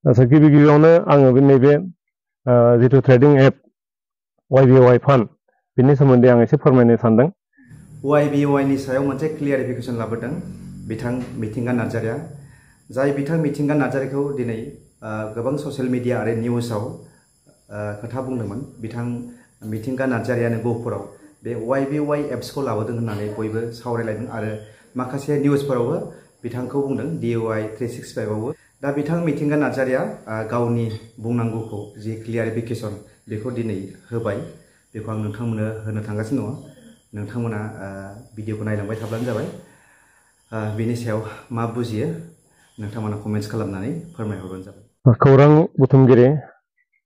गिबि गिबियावनो आङो नैबे जिथु ट्रेडिं एप YBY फान्ड बिनि सोमोन्दै आं एसे फोरमायनो सानदों। YBY नि सायाव मोनसे क्लियारिफिकेसन लाबोदों बिथां मिथिंगा नार्जारिया, जाय बिथां मिथिंगा नार्जारिखौ दिनै गोबां ससियेल मिडिया आरो निउसाव खोथा बुंदोंमोन। बिथां मिथिंगा नार्जारियानो गहपुराव बे YBY एप्सखौ लाबोदों होननानै बयबो सावरायलायदों आरो माखासे निउसफोरावबो बिथांखौ बुंदों DOI 365 आवबो। दा बिथां मिथिंगा नार्जारिया गावनि बुंनांगौखौ जि क्लियारिफिकेसन बेखौ दिनै होबाय, बेखौ आं नोंथांमोननो होनो थांगासिनो दङ। नोंथांमोना भिडिअखौ नायलांबाय थाब्लानो जाबाय। बेनि सायाव मा बुजियो नोंथांमोना कमेन्ट्स खालामनानै फोरमायहरबानो जाबाय। खौरां बुथुमगिरि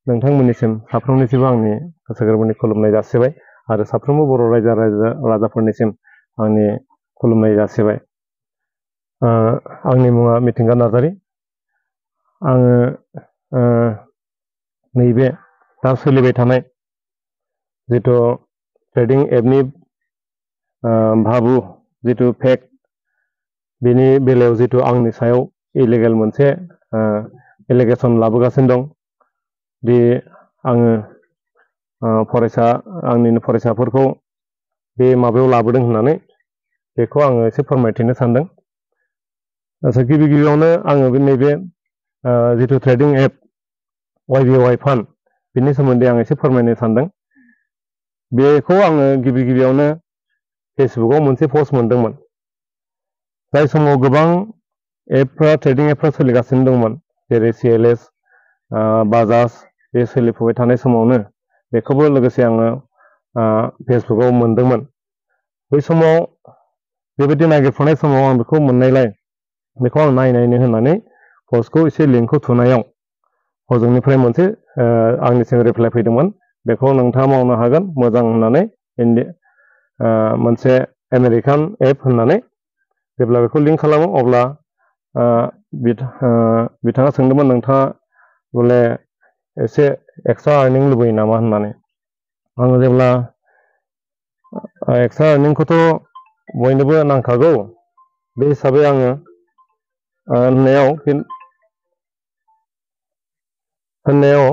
नोंथांमोननिसिम साफ्रोमनिसिमबो आंनि गोसो गोरबोनि खुलुमनाय जासिबाय आरो साफ्रोमबो बर' रायजो राजाफोरनिसिम आंनि खुलुमनाय जासिबाय। आंनि मुङा मिथिंगा नार्जारि। आङो नैबे दा सोलिबाय थानाय जिथु ट्रेडिं एपनि भाबु जिथु फेक बेनि बेलायाव जिथु आंनि सायाव इलिगेल मोनसे एलिगेसन लाबोगासिनो दं दि आङो आंनिनो फरायसाफोरखौ बे माबायाव लाबोदों होननानै बेखौ आङो एसे फोरमायथिनो सानदों। गिबि गिबियावनो आङो नैबे जिथु ट्रेडिं एप YBY फान्ड बिनि सोमोन्दै आं एसे फोरमायनो सानदों। बेखौ आङो गिबि गिबियावनो फेसबुकआव मोनसे पस्ट मोनदोंमोन, जाय समाव गोबां एपफ्रा ट्रेडिं एपफ्रा सोलिगासिनो दंमोन, जेरै CLS, बाजाज बे सोलिफुबाय थानाय समावनो बेखौबो लोगोसे आङो फेसबुकआव मोनदोंमोन। बै समाव बेबायदि नागिरफुनाय समाव आं बेखौ मोननायलाय बेखौ आं नायनायनो होननानै पस्टखौ एसे लिंकखौ थुनायाव हजोंनिफ्राय मोनसे आंनिसिम रिप्लाइ फैदोंमोन, बेखौ नोंथाङा मावनो हागोन मोजां होननानै, मोनसे आमेरिकान एप होननानै। जेब्ला बेखौ लिंक खालामो अब्ला बिथाङा सोंदोंमोन नोंथाङा बले एसे एक्सट्रा आर्निं लुबैयो नामा होननानै। आङो जेब्ला एक्सट्रा आर्निंखौथ' बयनोबो नांखागौ, बे हिसाबै आङो होननायाव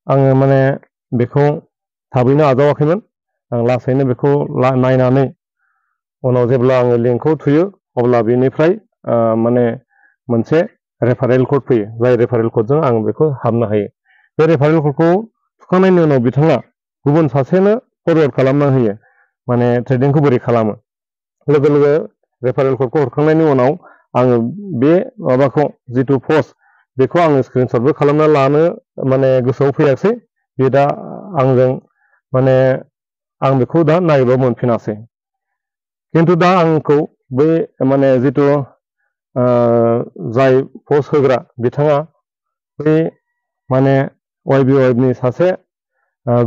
आङो माने बेखौ थाबैनो आजावाखैमोन। आं लासैनो बेखौ नायनानै उनाव जेब्ला आङो लिंकखौ थुयो अब्ला बेनिफ्राय माने मोनसे रेफारेल कड फैयो, जाय रेफारेल कडजों आं बेखौ हाबनो हायो। बे रेफारेल कडखौ थुखांनायनि उनाव बिथाङा गुबुन सासेनो फरवार्ड खालामना होयो, माने ट्रेडिंखौ बोरै खालामो। लोगो लोगो रेफारेल कडखौ हरखांनायनि उनाव आङो बे माबाखौ जिथु पस्ट बेखौ आङो स्क्रिनशटबो खालामना लानो माने गोसोआव फैयासै। बे दा आंजों माने आं बेखौ दा नागिरबा मोनफिनासै। खिन्थु दा आंखौ बै माने जिथु जाय पस्ट होग्रा बिथाङा बै माने YBY नि सासे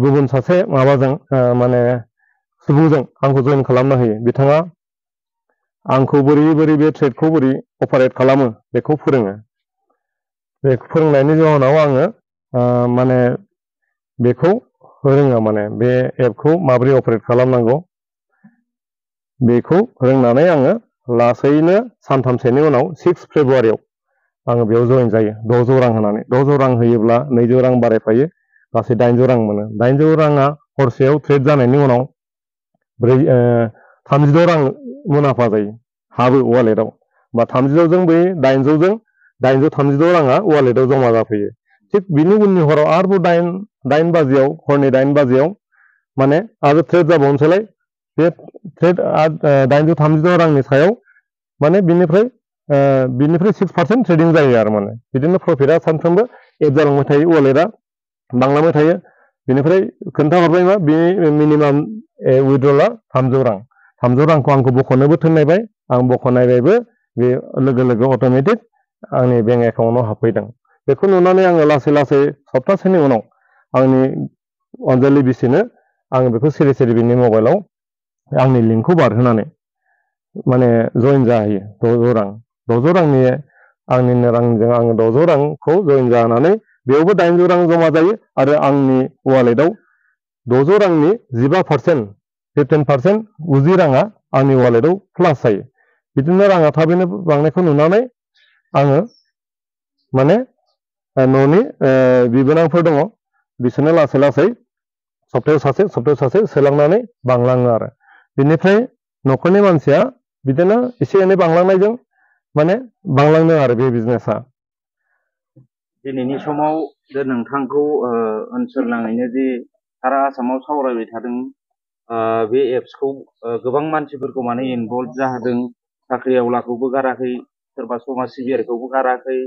गुबुन सासे माबाजों माने सुबुंजों आंखौ जइन खालामना होयो। बिथाङा आंखौ बोरै बे ट्रेडखौ बोरै अपारेट खालामो बेखौ फोरोङो। बे फोरोंनायनि जाहोनाव आङो माने बेखौ रोङा, माने बे एपखौ माबोरै अपारेट खालामनांगौ बेखौ रोंनानै आङो लासैनो सानथामसोनि उनाव 6 फेब्रुवारियाव आङो बेयाव जइन जायो 600 रां होनानै। 600 रां होयोब्ला 200 रां बारायफायो, गासै 800 रां मोनो। 800 राङा हरसेयाव ट्रेड जानायनि उनाव 36 रां मुलाम्फा जायो, हाबो वालेटआव। बा 36 जों बै 800 जों 836 राङा वालेटआव जमा जाफैयो। थिग बिनि उननि हराव आरोबाव 8 बाजियाव हरनि 8 बाजियाव माने आरो ट्रेड जाबावनोसैलाय। बे ट्रेड 836 रांनि सायाव माने बिनिफ्राय 6% ट्रेडिं जायो आरो माने बिदिनो प्रफिटआ सानफ्रोमबो एड जालांबाय थायो, वालेटआ बांलांबाय थायो। बिनिफ्राय खोन्थाहरबाय मा बे मिनिमाम उइड्रला 300 रां। 300 रांखौ आंखौ बख'नोबो थिननायबाय, आं बख'नायबायबो, बे लोगो लोगो अट'मेटिक आंनि बेंक एकाउन्टआव हाबफैदों। बेखौ नुनानै आङो लासै सप्तासेनि उनाव आंनि अनजालि बिसिनो आङो बेखौ सिरि सिरि बिनि मबाइलाव आंनि लिंकखौ बारहोनानै माने जइन जाहैयो 600 रां। 600 रांनि आंनिनो रांजों आङो 600 रांखौ जइन जानानै बेयावबो 800 रां जमा जायो आरो आंनि वालेटआव 600 रांनि 15% 90 राङा आंनि वालेटआव प्लास जायो। बिदिनो राङा थाबैनो बांनायखौ नुनानै आङो माने न'नि बिबोनांफोर दङ बिसोरनो लासै लासै सप्तायाव सासे सोलांनानै बांलाङो आरो बिनिफ्राय न'खरनि मानसिया बिदिनो एसे एनै बांलांनायजों माने बांलांदों आरो बे बिजनेसा। दिनैनि समाव जे नोंथांखौ ओनसोल नाङैनो जे सारा आसामाव सावरायबाय थादों बे एप्सखौ गोबां मानसिफोरखौ माने इनभल्भ जाहोदों, साख्रि आवलाखौबो गाराखै, सोरबा समाज सिबियारिखौबो गाराखै।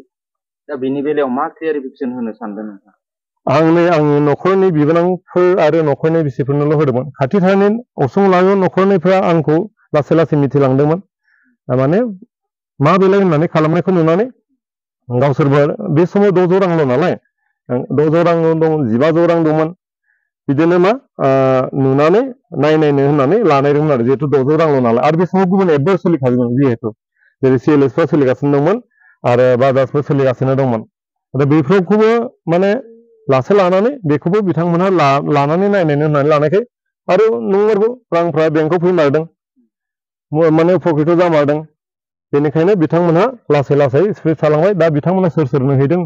दा बेनि बेलायाव मा क्लियारिफिकेसन होनो सानदों नोंथां? आंनि न'खरनि बिबोनांफोर आरो न'खरनि बिसिफोरनोल' होदोंमोन। खाथि खालानि असुंलागो न'खरनिफ्रा आंखौ लासै लासै मिथिलांदोंमोन। माने मा बेलाय होननानै खालामनायखौ नुनानै गावसोरबो बे समाव 600 रांल' नालाय 600 रां दं, 1500 रां दंमोन। बिदिनो मा नुनानै नायनायनो होननानै लानायदोंमोन आरो जिहेतु 600 रांल' नालाय। आरो बे समाव गुबुन एपबो सोलिखादोंमोन जिहेतु जेरै CLSफोर सोलिगासिनो दंमोन आरो बाजाजफोर सोलिगासिनो दंमोन। दा बेफोरखौबो माने लासै लानानै बेखौबो बिथांमोनहा लानानै नायनायनो होननानै लानायखाय आरो नंमारगौ रांफ्रा बेंकआव फैमारदों, माने पकेटाव जामारदों। बेनिखायनो बिथांमोनहा लासै लासै स्प्रेड जालांबाय। दा बिथांमोना सोरनो हैदों,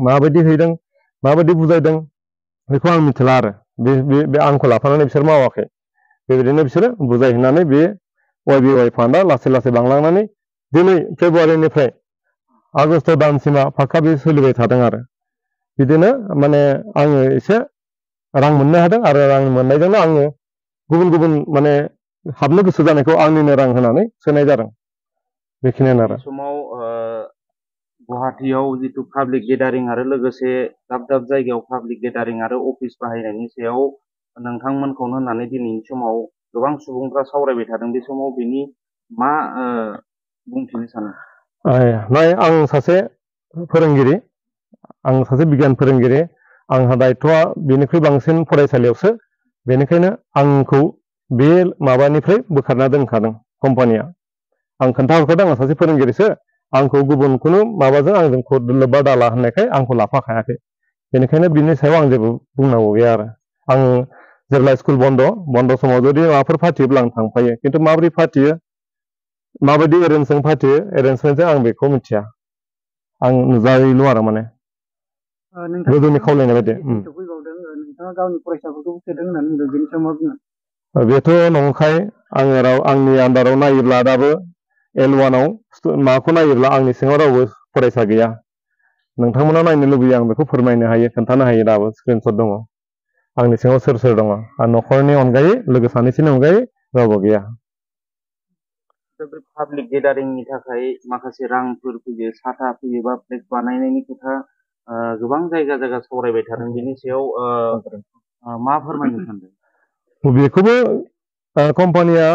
माबायदि बुजायदों बेखौ आं मिथिला आरो बे आंखौ लाफानानै बिसोर मावाखै। बेबायदिनो बिसोरो बुजायहैनानै बे YBY फान्डआ लासै लासै बांलांनानै दिनै फेब्रुवारिनिफ्राय आगष्ट दानसिमा फाक्का बे सोलिबाय थादों आरो बिदिनो माने आङो एसे रां मोननो हादों आरो रां मोननायजोंनो आङो गुबुन माने हाबनो गोसो जानायखौ आंनिनो रां होनानै सोनाय जादों। बेखिनियानो आरो समाव गुवाहाटीयाव जितु पाब्लिक गेदारिं आरो लोगोसे दाब दाब जायगायाव पाब्लिक गेदारिं आरो अफिस बाहायनायनि सायाव नोंथांमोनखौनो होननानै दिनैनि समाव गोबां सुबुंफ्रा सावरायबाय थादों। बे समाव बेनि मा बुंथिनो सानो? आं सासे फोरोंगिरि, आं सासे बिगियान फोरोंगिरि। आंहा दायथ'आ बेनिख्रुइ बांसिन फरायसालियावसो। बेनिखायनो आंखौ बे माबानिफ्राय बोखारना दोनखादों कम्पानिया। आं खोन्थाहरखादों आं सासे फोरोंगिरिसो, आंखौ गुबुनखौनो माबाजों आंजों लोब्बा दाला होननायखाय आंखौ लाफाखायाखै। बेनिखायनो बिनि सायाव आं जेबो बुंनांगौ गैया आरो आं जेब्ला स्कुल बन्द समाव जुदि माबाफोर फाथियोब्ला आं थांफायो। खिन्थु माबोरै फाथियो, माबायदि एरेन्जजों फाथियो, एरेन्जमेन्टजों आं बेखौ मिथिया। आं नुजायोल' आरो माने गोजौनि खावलायनाय बायदि। नोंथाङा गावनि फरायसाफोरखौबो सोदों होननानै बुंदों, बेनि सायाव मा बुङो? बेथ' नंखाय। आंनि आन्दाराव नायोब्ला दाबो L1आव माखौ नायोब्ला आंनि सिङाव रावबो फरायसा गैया। नोंथांमोना नायनो लुबैयो आं बेखौ फोरमायनो हायो, खोन्थानो हायो। दाबो स्क्रिनशट दङ आंनि सिङाव सोर दङ। आरो न'खरनि अनगायै लोगो सानैसोनि अनगायै रावबो गैया। पाब्लिक गेदारिंनि थाखाय माखासे रांफोर फैयो, साथा फैयो बा फ्लेक्स बानायनायनि खोथा गोबां जायगा सावरायबाय थादों। बेनि सायाव मा फोरमायनो सानदों? बेखौबो कम्पानिया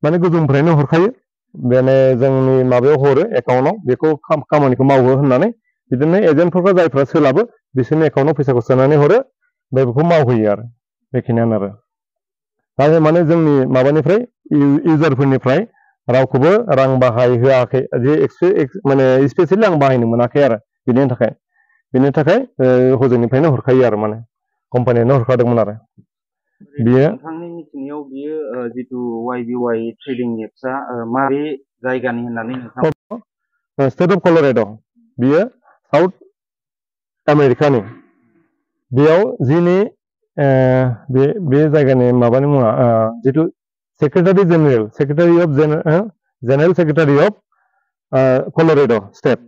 माने गोजौनिफ्रायनो हरखायो। बेनो जोंनि माबायाव हरो एकाउन्टआव, बेखौ खामानिखौ मावो होननानै बिदिनो एजेन्टफोरखौ जायफ्रा सोलाबो बिसोरनि एकाउन्टआव फैसाखौ सोनानै हरो, बेखौ मावहोयो आरो बेखिनियानो आरो दा माने जोंनि माबानिफ्राय इउजारफोरनिफ्राय रावखौबो रां बाहायहोआखै, जे माने स्पेसियेलि आं बाहायनो मोनाखै आरो बिनि थाखाय हजोंनिफ्रायनो हरखायो आरो माने कम्पानियानो हरखादोंमोन आरो बियो। नोंथांनि मिथिनायाव बियो जितु YBY ट्रेडिं एप्सआ माबे जायगानि होननानै नोंथां? स्टेट अफ कलरेड', बियो साउथ आमेरिकानि। बेयाव जिनि बे जायगानि माबानि मुङा जितु secretary general secretary of coloured' state,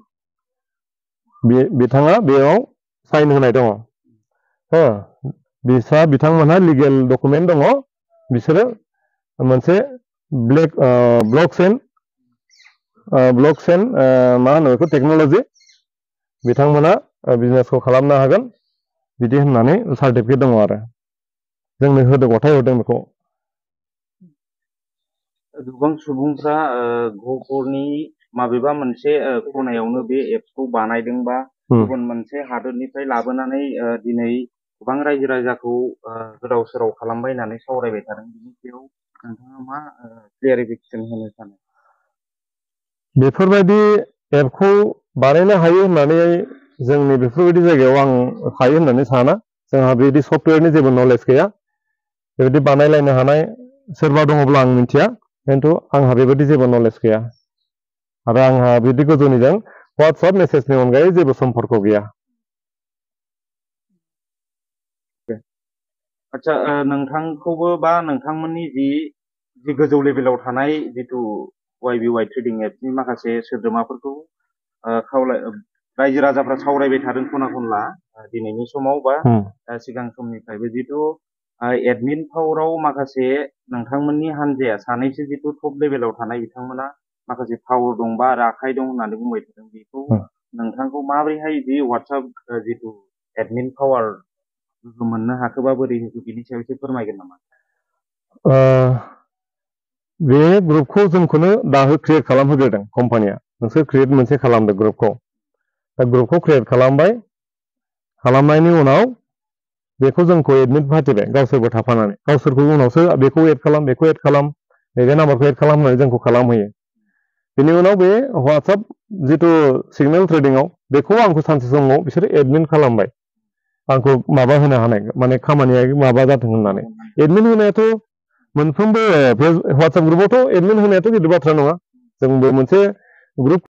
बिथाङा बेयाव साइन होनाय दङ। बिथांमोनहा लिगेल डकुमेन्ट दङ। बिसोरो मोनसे ब्लकचेन मा होनो बेखौ टेक्न'लजि, बिथांमोना बिजनेसखौ खालामनो हागोन बिदि होननानै सार्टिफिकेट दङ आरो जोंनो गथायहरदों बेखौ। गोबां सुबुंफ्रा गहपुरनि माबेबा मोनसे खनायावनो बे एप्सखौ बानायदों बा गुबुन मोनसे हादोरनिफ्राय लाबोनानै दिनै गोबां रायजो राजाखौ गोदाव सोराव खालामबाय होननानै सावरायबाय थादों। बिनि सायाव नोंथाङा मा क्लियारिफिकेसन होनो सानो? बेफोरबायदि एपखौ बानायनो हायो होननानै जोंनि बेफोरबायदि जायगायाव आं हायो होननानै साना। जोंहा बेबायदि सफ्टवेरनि जेबो नलेज गैया। बेबायदि बानायलायनो हानाय सोरबा दङब्ला आं मिथिया, खिन्थु आंहा बेबायदि जेबो नलेज गैया आरो आंहा बिदि गोजौनिजों वाट्सएप मेसेजनि अनगायै जेबो सम्पर्क गैया। आदसा नोंथांखौबो बा नोंथांमोननि जि गोजौ लेभेलाव थानाय जिथु YBY ट्रेडिं एप्सनि माखासे सोद्रोमाफोरखौ रायजो राजाफ्रा सावरायबाय थादों खना खनला दिनैनि समाव बा सिगां समनिफ्रायबो जिथु एडमिन पावाराव माखासे नोंथांमोननि हान्जाया सानैसो जिथु टप लेभेलाव थानाय बिथांमोना माखासे पावार दं बा आखाइ दं होननानै बुंबाय थादों बेखौ नोंथांखौ माबोरैहाय बे WhatsApp जिथु एडमिन पावार मोननो हाखोबा बोरै बिनि सायाव एसे फोरमायगोन नामा? बे ग्रुपखौ जोंखौनो दाहो क्रिएट खालामहोग्रोदों कम्पानिया। नोंसोर क्रिएट मोनसे खालामदों ग्रुपखौ। दा ग्रुपखौ क्रिएट खालामबाय, खालामनायनि उनाव बेखौ जोंखौ एडमिट फाथिबाय गावसोरबो थाफानानै। गावसोरखौ उनावसो बेखौ एड खालाम, बेखौ एड खालाम, नैबे नाम्बारखौ एड खालाम होननानै जोंखौ खालामहोयो। बेनि उनाव बे WhatsApp जिथु सिगनेल ट्रेडिंआव बेखौ आंखौ सानसे समाव बिसोर एडमिन खालामबाय। आंखौ माबा होनो हानाय माने खामानिया माबा जाथों होननानै। एडमिन होनायाथ' मोनफ्रोमबो WhatsApp ग्रुपआवथ' एडमिन होनायाथ' गिदिर बाथ्रा नङा। जोंबो मोनसे ग्रुप